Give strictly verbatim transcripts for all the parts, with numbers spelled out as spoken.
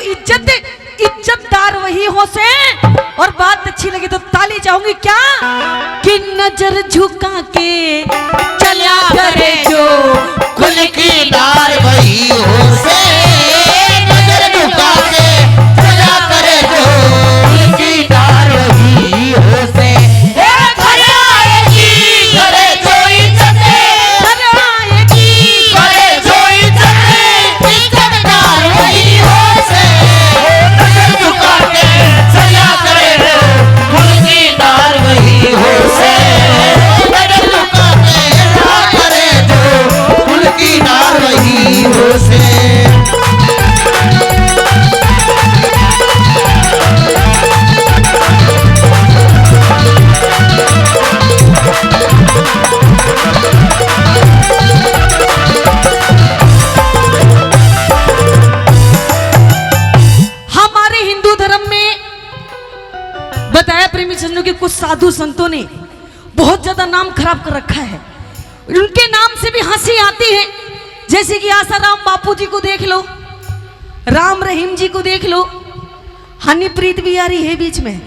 इज्जत, इज्जतदार वही हो से। और बात अच्छी लगी तो ताली चाहूंगी क्या? कि नजर झुका के चला करे जो कुल की डार वही हो से। नजर झुका के चला करे जो कुल की डार वही हो से। ए, घर आएगी, करे जो इज्जत है। घर आएगी, करे जो इज्जत है। इज्जतदार वही हो से। नजर झुका के चला करे जो कुल की डार वही हो से। नजर झुका के चला करे जो कुल की डार वही हो से। हमारे हिंदू धर्म में बताया प्रेमी सज्जनों कि कुछ साधु संतों ने बहुत ज्यादा नाम खराब कर रखा है। उनके नाम से भी हंसी आती है, जैसे कि आसाराम बापू जी को देख लो, राम रहीम जी को देख लो, हनीप्रीत भी आ रही है बीच में।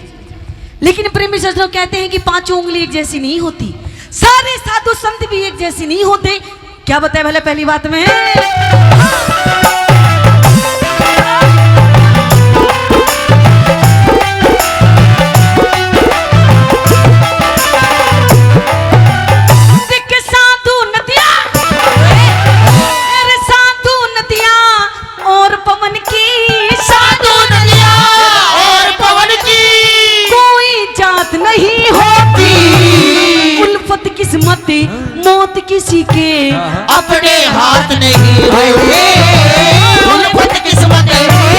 लेकिन प्रेमी सज्जनों, कहते हैं कि पांचों उंगली एक जैसी नहीं होती, सारे साधु संत भी एक जैसे नहीं होते। क्या बताया भला पहली बात में? देख साधु नदिया, अरे साधु नदिया और पवन की, साधु नदिया और पवन की कोई जात नहीं होती। उल्फत किस्मत मौत किसी के अपने हाथ नहीं होते। उल्फत किस्मत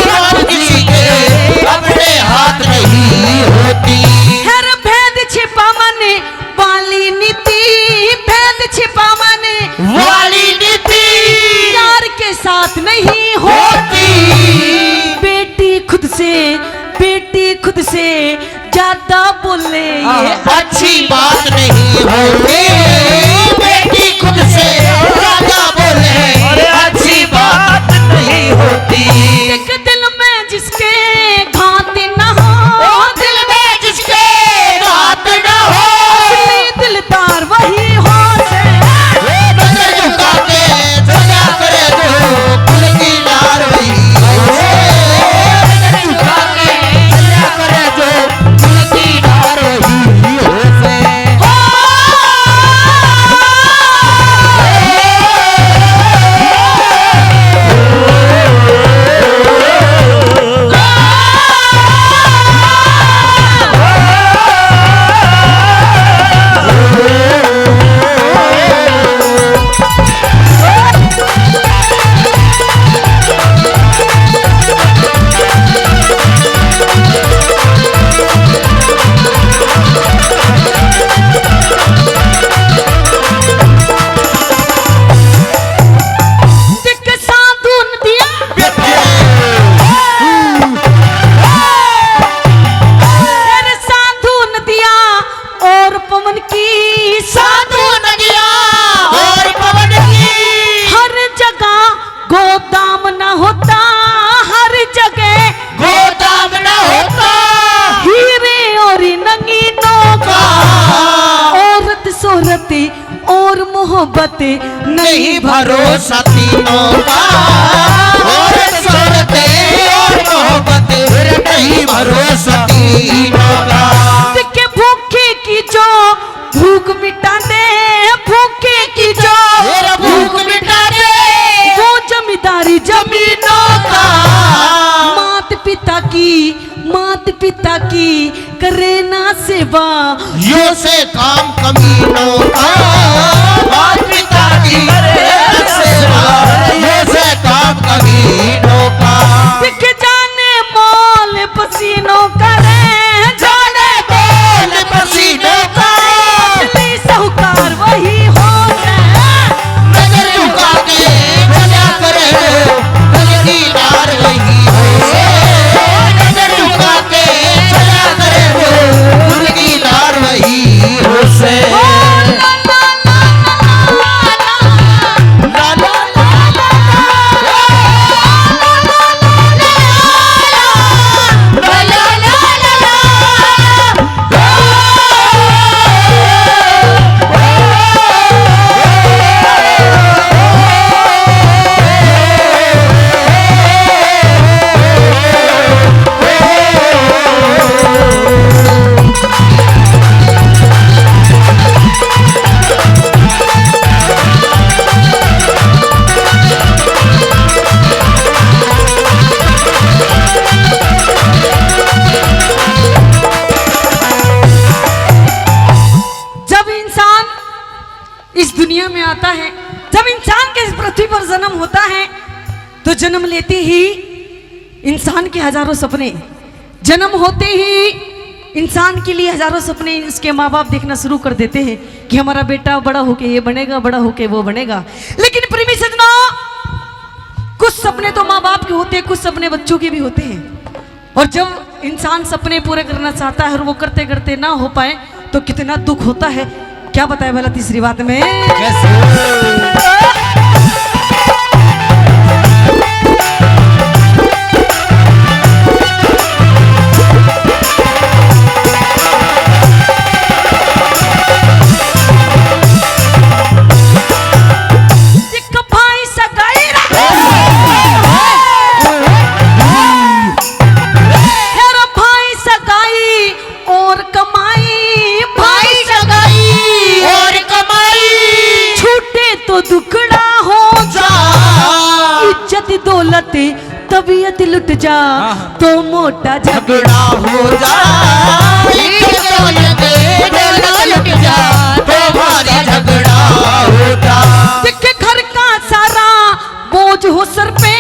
मौत किसी के अपने हाथ नहीं होती। हर भेद छिपावन वाली नीति, भेद छिपावन वाली नीति यार के साथ नहीं होती। होती। बेटी खुद से, बेटी खुद से ज्यादा बोले, ये हाँ, अच्छी बात नहीं होती। बेटी खुद से ज्यादा बोले, अरे अच्छी बात नहीं होती। एक दिल में जिसके घात ना हो, ओ दिल में जिसके घात ना हो, असली दिलदार वही हो से। नजर झुका के चला करे जो कुल की डार वही हो से। नजर झुका के चला करे जो कुल की डार वही हो से। देख साधु नदिया, तेरे साधु नदिया और पवन की, साधु नदिया और पवन की। हर जगह गोदाम न होता, हर जगह गोदाम न होता। हीरे और नगीनों का, औरत शोहरत और मोहब्बत नहीं भरोसा तीनों का। औरत शोहरत और मोहब्बत नहीं भरोसा तीनों का। के भूखे की जो भूख मिटा दे, भूखे की जो तेरा भूख मिटा दे। वो जमींदारी जमीनों का। मात पिता की, मात पिता की करे ना सेवा, यो से काम कमीनों का। मात पिता की करे ना सेवा, यो से काम कमीनों का। बिक जाने मोल पसीनों का रे, जाने मोल पसीनों का। असली साहूकार वही हो रे। नजर झुका के चला करे वो, दिल की डार वही हो। नजर झुका के चला करे वो, दिल की डार वही हो से। ओ ला ला ला ला ला ला। ला ला ला ला ला। जन्म लेते ही इंसान के हजारों सपने, जन्म होते ही इंसान के लिए हजारों सपने उसके माँ बाप देखना शुरू कर देते हैं कि हमारा बेटा बड़ा होके ये बनेगा, बड़ा होके वो बनेगा। लेकिन प्रेमी सजनों, कुछ सपने तो माँ बाप के होते हैं, कुछ सपने बच्चों के भी होते हैं। और जब इंसान सपने पूरे करना चाहता है और वो करते करते ना हो पाए, तो कितना दुख होता है। क्या बताए भला तीसरी बात में? कैसे? एक भाई सगाई रे। फिर भाई सगाई और कमाई, भाई सगाई और कमाई। छूटे तो दुखड़ा हो जा, इज्जत दौलत तबीयत लुट जा, हाँ, हाँ। तो मोटा झगड़ा हो जा। इज्जत दौलत तबीयत लुट जा, तो भारी झगड़ा हो जा। देखे घर का सारा बोझ हो सर पे,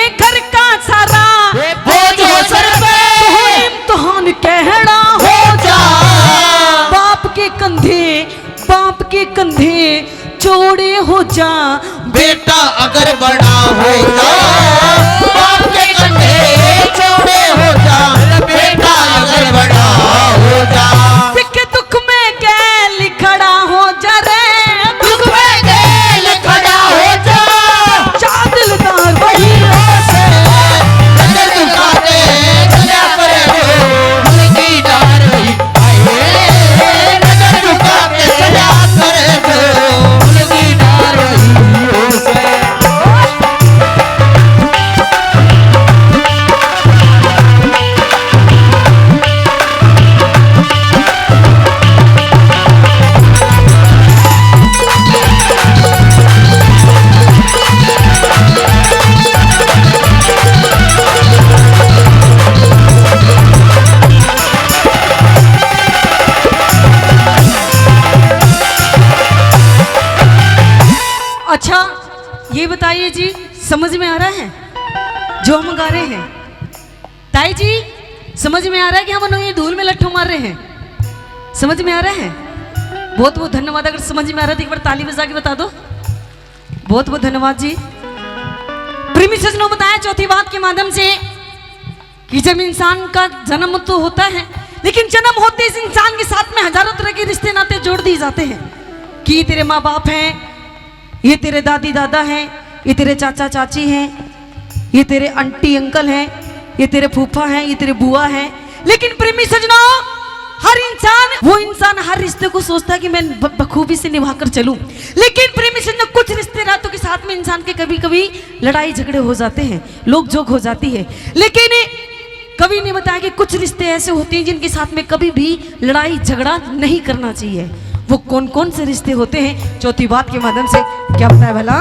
घर का सारा बोझ हो सर पे। तो हो इम्तिहान कहड़ा हो जा। बाप के कंधे, बाप के कंधे चौड़े हो जा। बेटा अगर बड़ा हो जा, बाप के कंधे चौड़े हो जा। बेटा अगर बड़ा हो जा। देखे दुख में गैल खड़ा हो जा रे, दुख में गैल खड़ा हो जा। चादलदार वही नजर झुका के चला करे हो, दिलदार वही। आए, नजर झुका के चला करे हो, दिलदार वही हो से। अच्छा, ये बताइए जी, समझ में आ रहा है जो हम गा रहे हैं? ताई जी, समझ में आ रहा है कि हम ये धूल में लट्ठू मार रहे हैं? समझ में आ रहा है? बहुत बहुत धन्यवाद। अगर समझ में आ रहा है तो एक बार ताली बजा के बता दो। बहुत बहुत धन्यवाद जी। प्रेमी सज्जनों, बताया चौथी बात के माध्यम से कि जब इंसान का जन्म तो होता है, लेकिन जन्म होते इस इंसान के साथ में हजारों तरह के रिश्ते नाते जोड़ दिए जाते हैं कि ये तेरे माँ बाप हैं, ये तेरे दादी दादा हैं, ये तेरे चाचा चाची हैं, ये तेरे आंटी अंकल हैं, ये तेरे फूफा हैं, ये तेरे बुआ हैं। लेकिन प्रेमी सजनों, हर इंसान, वो इंसान हर रिश्ते को सोचता है कि मैं ब-, बखूबी से निभा कर चलूं। लेकिन प्रेमी सजनों, कुछ रिश्ते नातों के साथ में इंसान के कभी-कभी लड़ाई झगड़े हो जाते हैं, लोग जोग हो जाती है, लेकिन कभी नहीं बताया कि कुछ रिश्ते ऐसे होते हैं जिनके साथ में कभी भी लड़ाई झगड़ा नहीं करना चाहिए। वो कौन कौन से रिश्ते होते हैं, चौथी बात के माध्यम से क्या बताया भला?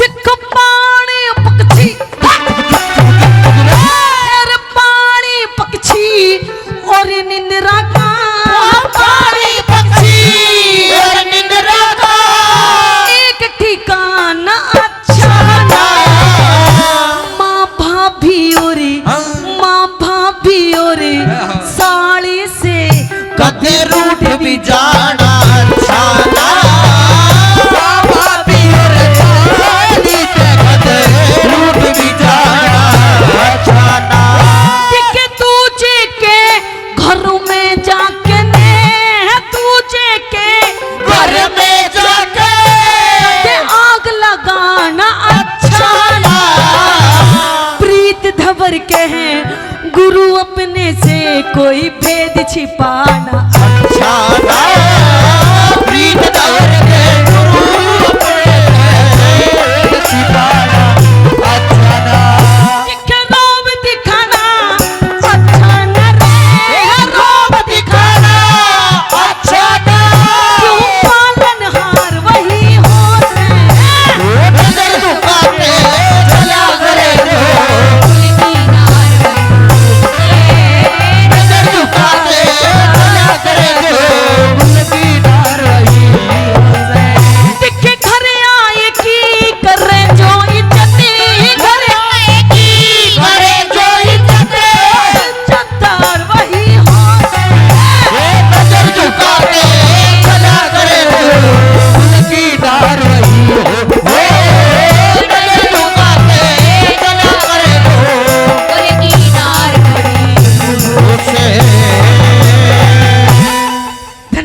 एक पानी पक्षी, अरे पानी पक्षी और निंद्रा का, पानी पक्षी और निंद्रा का एक ठिकाना अच्छा ना। माँ भाभी और, हाँ। माँ भाभी और, हाँ, हाँ। साली से कदे रूठ भी जाना अच्छा ना। बाबा पीर चाली ते कदे रूठ भी जाना अच्छा ना। देखे तुझे के घर में जाके ने, तुझे के घर में जाके ते आग लगाना अच्छा ना। प्रीत धबर के हैं गुरु अपने से कोई भेद छिपाना अच्छा ना। प्रीत धबर